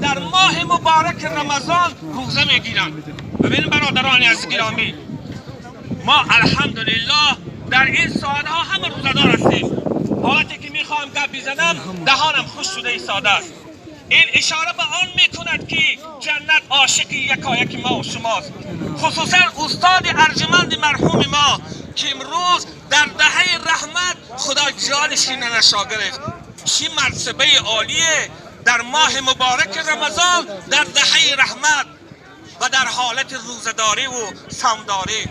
در ماه مبارک رمضان روزه میگیرند. ببین برادران عزیز گرامی، ما الحمدلله در این ساعتها همه روزه‌دار هستیم. حالتی که میخواهم گپ بزنم دهانم خوش شده ایستاده است. این اشاره به آن میکند که جنت عاشق یکایک ما و شماست، خصوصا استاد ارجمند مرحوم ما که امروز در دهه رحمت خدا جانش نشا گرفت. چی مرتبه عالیه در ماه مبارک رمضان در دهه رحمت و در حالت روزه‌داری و صومداری.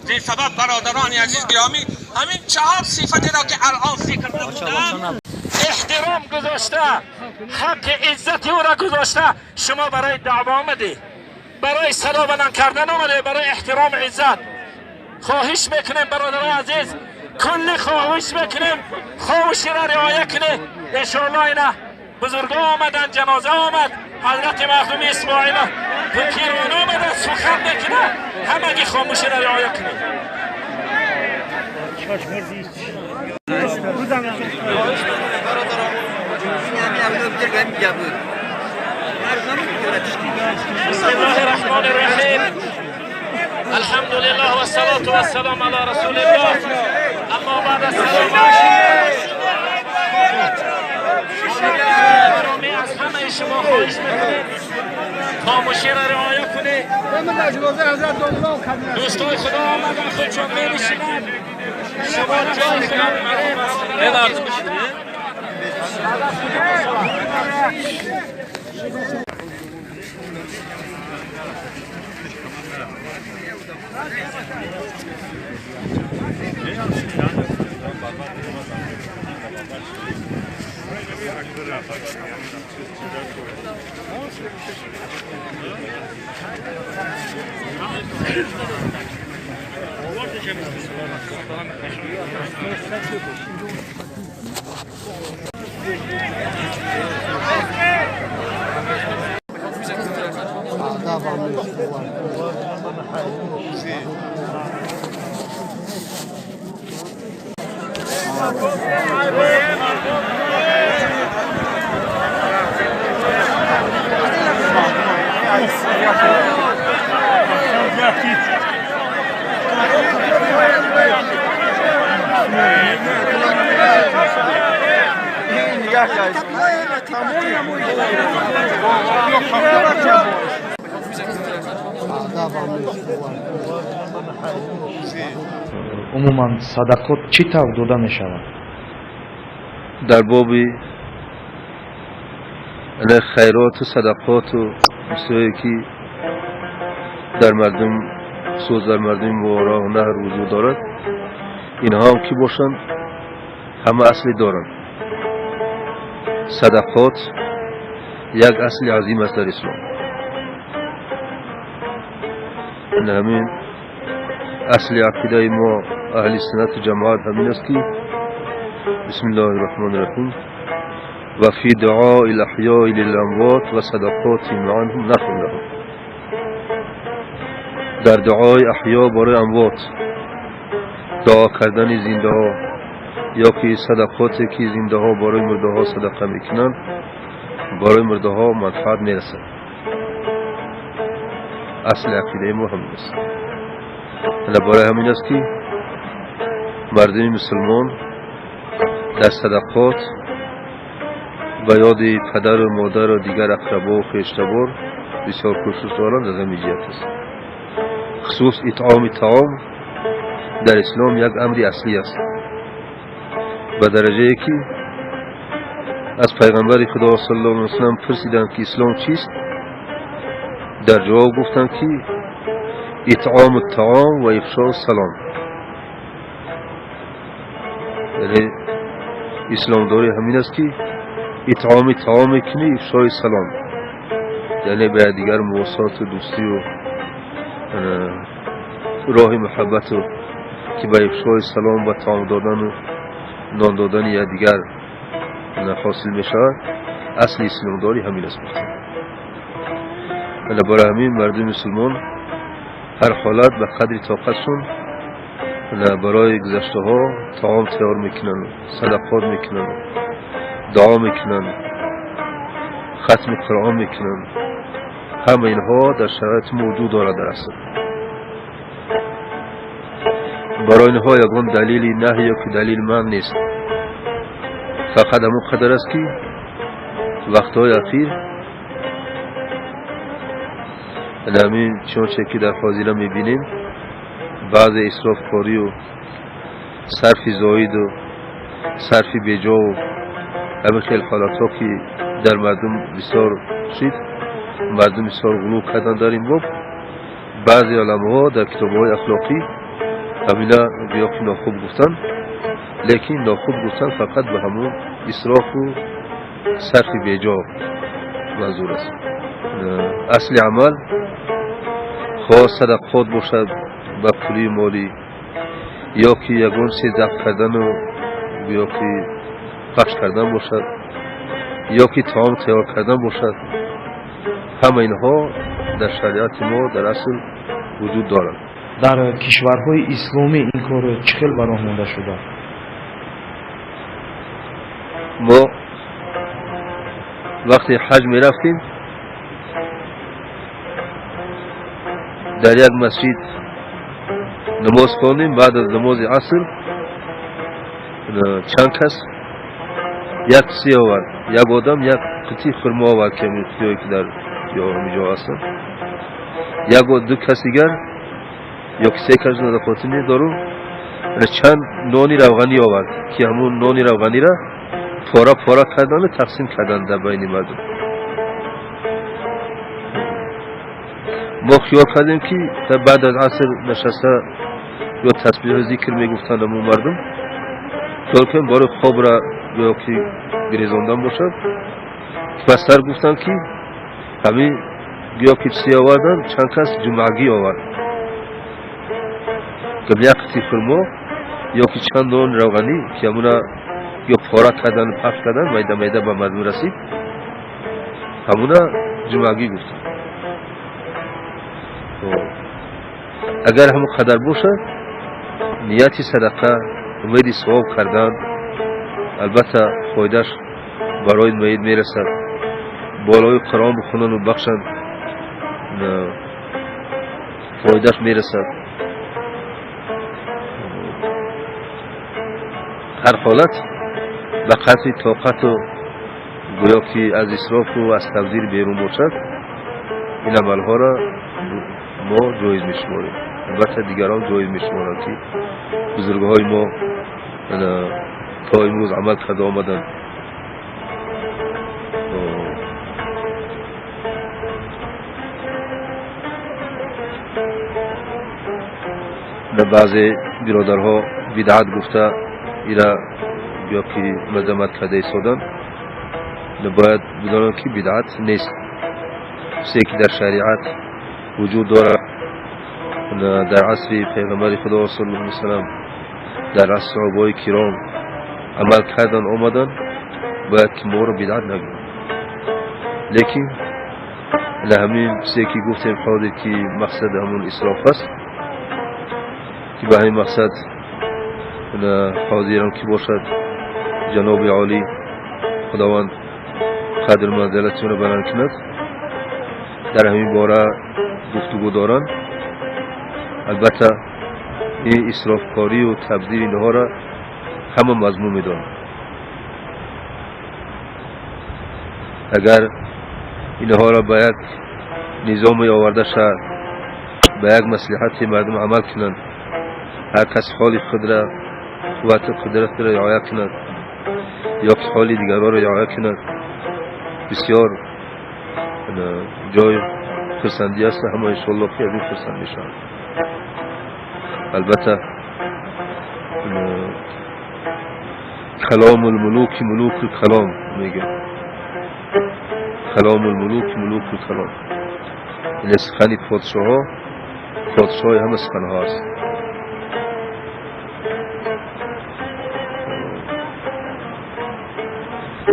این سبب برادران عزیز گرامی، همین 4 صفتی را که الان ذکر نمودم احترام گذاشته، حق عزت او را گذاشته. شما برای دعوا آمده، برای صدا بلند کردن آمده، برای احترام عزت. خواهش میکنیم برادران عزیز، کل خواهش میکنیم خواهشی را رعایت کنه. انشاءالله اینا بزرگا آمدن، جنازه آمد، حضرت مخدوم اسماعیل پیران آمدن، سخن میکنه، همگی خاموشی را رعایت کنه. بسم الله الرحمن الرحیم. الحمد لله والصلاة والسلام على رسول الله. اما بعد، السلام علیکم. از همه شما خواهش میکنیم خاموشی را رعایت کنید. دوستای خدا آمدن، خودشون می‌نشینند، شما جای خدا می‌گیرید. Умуман садақот чӣ тавр дода мешавад? Дар боби хайроту садақоту чизҳое ки дар мардум, хусус дар мардуми Моварои Наҳр вуҷуд дорад, инҳо ҳам ки бошанд ҳама аслӣ доранд. Садақот як асли азим аст дар ислом. Ҳамин асли ақидаи мо аҳли суннату ҷамоат ҳамин аст ки бисмиллоҳи рраҳмони рраҳим ва фи дуои лаҳёи лиламвот ва садақотиҳим анҳум нафъун лаҳум. Дар дуои аҳё барои амвот, дуо кардани зиндаҳо ё ки садақоте ки зиндаҳо барои мурдаҳо садақа мекунанд, барои мурдаҳо манфаат мерасад. Асли ақидаи мо ҳамин аст. Барои ҳамин аст ки мардуми мусулмон дар садақот ба ёди падару модару дигар ақрабо ва хештабор бисёр кӯшиш доранд. Аз ҳамин ҷиҳат аст. Хусус итъоми таом дар ислом як амри аслӣ аст, ба дараҷае ки аз пайғамбари худо саллаллоҳу алайҳи васаллам пурсиданд ки ислом чист, дар ҷавоб гуфтанд ки итъому таом ва ифшоу салом. Яъне исломдорӣ ҳамин аст ки итъоми таом мекунӣ, ифшои салом, яъне ба якдигар мувосоту дӯстию роҳи муҳаббату ки ба ифшои салом ва таом додану нон додани якдигар ҳосил мешавад. Асли исломдорӣ ҳамин аст. Барои ҳамин мардуми мусулмон ҳар ҳолат ба қадри тоқатшон барои гузаштаҳо таом тайёр мекунанд, садақот мекунанд, дуо мекунанд. ختم قرآن میکنن. همه اینها در شرایط موجود دارد در اصل. برای اینها یگان دلیل نهی یا که دلیل من نیست، فقط همون قدر است که وقتهای اخیر همین چون که در فاضله میبینیم بعض اسراف کاری و صرف زاید و صرف بیجا و همه خیلی حالت ها که در مردم بسیار شد، مردم بسیار غلو کردن در این باب. بعضی علماء در کتاب های اخلاقی همینا گویا که ناخوب گفتن، لیکن ناخوب گفتن فقط به همون اسراف و صرف بیجا منظور است. اصل عمل خواه صدقات باشد به پولی مالی یا که یگان چیز ضبط کردن و یا که پخش کردن باشد یا که طعام تیار کردن باشد، همه اینها در شریعت ما در اصل وجود دارد. در کشورهای اسلامی این کار چه خیل براه مانده شده؟ ما وقتی حج می رفتیم در یک مسجد نماز خواندیم. بعد از نماز عصر چند کس یک سی آورد، یک آدم یک قطی خرما آورد که قطی‌هایی که در جا هستند، یک و دو کس دیگر یا که سه کس در خاطر ندارم، چند نانی روغنی آورد که همون نانی روغنی را پاره پاره کردن و تقسیم کردن در بین مردم. ما خیال کردیم که بعد از عصر نشسته یا تسبیح و ذکر میگفتند همون مردم، خیال کردیم برای خواب را یا که گریزاندن باشد. پسر گفتن که همین گویا که چیزی آوردن، چند کس جمعگی آورد که یک قطعه خرما یا که چند نان روغنی که همونا یا پاره کردن پخش کردن میده میده به مردم رسید، همونا جمعگی گفتن. اگر همون قدر باشد نیت صدقه امید ثواب کردن، البته فایدهش برای میت میرسد. بالای قرآن بخونن و بخشن فایدهش میرسد. هر حالت به قدر طاقت و گویا که از اسراف و از تبذیر بیرون باشد، این عملها را ما جایز میشماریم. البته دیگران جایز میشمارند که بزرگهای ما تا امروز عمل کرده آمدند. بعضی برادرها بدعت گفته ایرا یا که مذمت کرده ایستادن، باید بدانند که بدعت نیست. چیزی که در شریعت وجود دارد در عصر پیغمبر خدا صلی الله علیه و سلم، در عصر صحابه کرام عمل کردن آمدن، باید که ما رو بدعت نگیم. لیکن همین چیزی که گفتیم حاضر که مقصد همون اسراف است، که به همین مقصد حاضرم که باشد جناب عالی خداوند قدر منزلتشون رو بلند کند، در همین باره گفتگو دارند. البته این اسرافکاری و تبذیر اینها را همه مذموم میدانند. اگر اینها را به یک نظام آورده شد، به یک مصلحت مردم عمل کنند، هر کس حال خود را قوت قدرت را رعایت کند یا حال دیگران را رعایت کند، بسیار جای خرسندی است. همه انشاءالله که از این خرسند میشوند. البته کلام الملوک ملوک الکلام میگه، کلام الملوک ملوک الکلام، این سخن پادشاه ها پادشاه همه سخن ها است.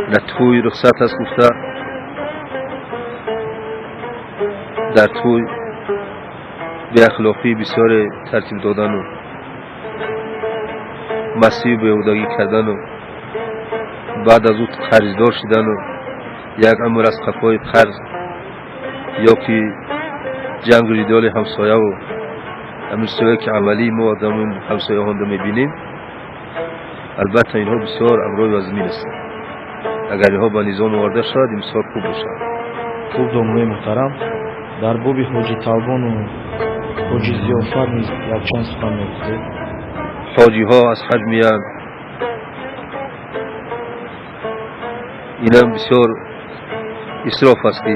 نه توی رخصت است گفته، در توی به اخلاقی بسیار ترتیب دادن و مسیح و بیهودگی کردن و بعد از او قرضدار شدن و як умр аз қафои қарз ё ки ҷангу ҷидоли ҳамсояву ҳамин чизҳое ки амалии мо одамон ҳамсояҳонро мебинем, албатта инҳо бисёр амрои вазмин ҳастанд. Агар инҳо ба низом оварда шавад, ин бисёр хуб мешавад. Хуб, домои муҳтарам, дар боби ҳоҷи Талбону ҳоҷи Зиёфат низ якчанд сухан мегуфтед. Ҳоҷиҳо аз ҳаҷ меянд, инам бисёр исроф аст, ки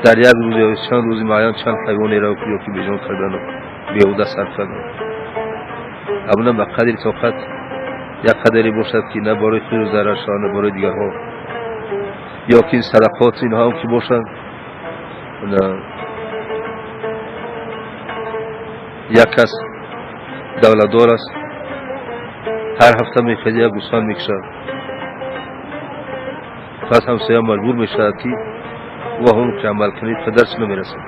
дар як рӯз ё чанд рӯзи муайян чанд ҳайвонеро ё ки беҷон кардану беҳуда сарф кардан. Амна ба қадри тоқат як қадаре бошад, ки на барои худ зарар шавад, на барои дигарҳо. Ё ки садақот инҳоам ки бошанд, як кас давлатдор аст, ҳар ҳафта мехезад, як гӯсфанд мекушад. Пас ҳамсоя маҷбур мешавад, ки ва ҳам ки амал кунед, падарш намерасад.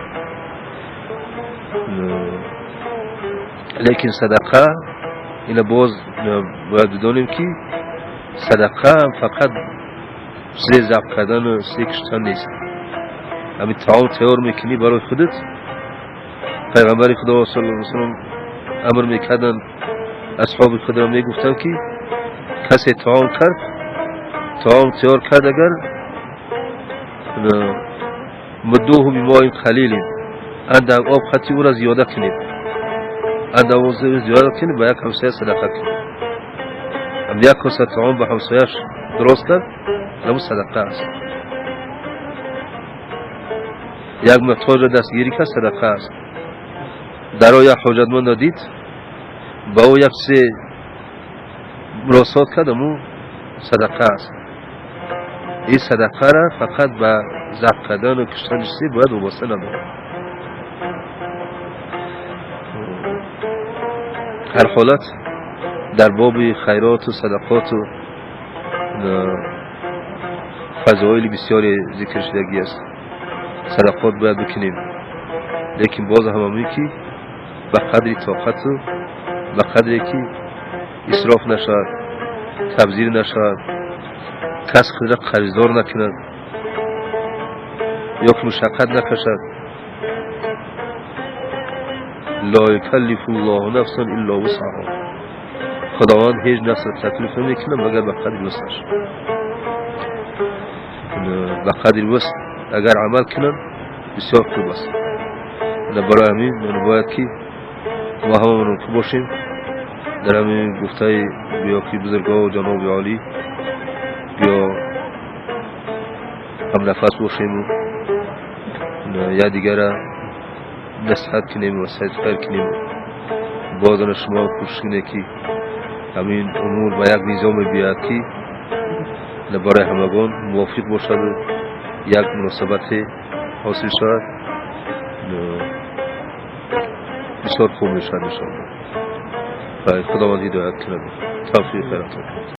Лекин садақа ина боз бояд бидонем, ки садақа фақат чизе забҳ кардану чизе куштан нест. Ҳамин таом тайёр мекунӣ барои худат. Пайғамбари Худо саллаллоҳу алайҳи васаллам амр мекарданд, асҳоби худро мегуфтанд, ки касе таом кард, таом тайёр кард, агар муддуҳу бимоин қалилин, андак об хати ӯра зиёда кунед, андак об зиёда кунед, ба як ҳамсоя садақа кунед. Ам як коса таом ба ҳамсояш дурост кард, ҳамун садақа аст. Як муҳтоҷро дастгирӣ кард, садақа аст. Дар роҳ як ҳоҷатмандро дид, ба ӯ як чизе муросот кард, ҳамун садақа аст. Ин садақара фақат ба забҳ кардану куштани чизе бояд вобаста набошад. Ҳар ҳолат дар боби хайроту садақоту фазоили бисёре зикр шудагӣ аст. Садақот бояд бикунем, лекин боз ҳам ҳамин ки ба қадри тоқату ба қадре ки исроф нашавад, табзир нашавад, кас худро қарздор накунад ё ки мушаққат накашад. Ла юкаллифу ллоҳу нафсан илла вусъаҳа. Худованд ҳеҷ нафсро таклиф намекунад, магар ба қадри вусъаш. Ба қадри вусъ агар амал кунанд, бисёр хуб аст. Барои ҳамин бояд ки мо ҳамамон хуб бошем дар ҳамин гуфтаи гӯё ки бузургҳо ҷаноби олӣ, гӯё ҳамнафас бошему якдигара насиҳат кунем ва хайр кунем. Бозана шумо кӯшиш кунед, ки ҳамин умур ба як низоме биёяд, ки барои ҳамагон мувофиқ бошаду як муносабате ҳосил шавад, бисёр хуб мешавад, иншоалло. Худованд ҳидоят кунад, тавфиқи хайр ато кунад.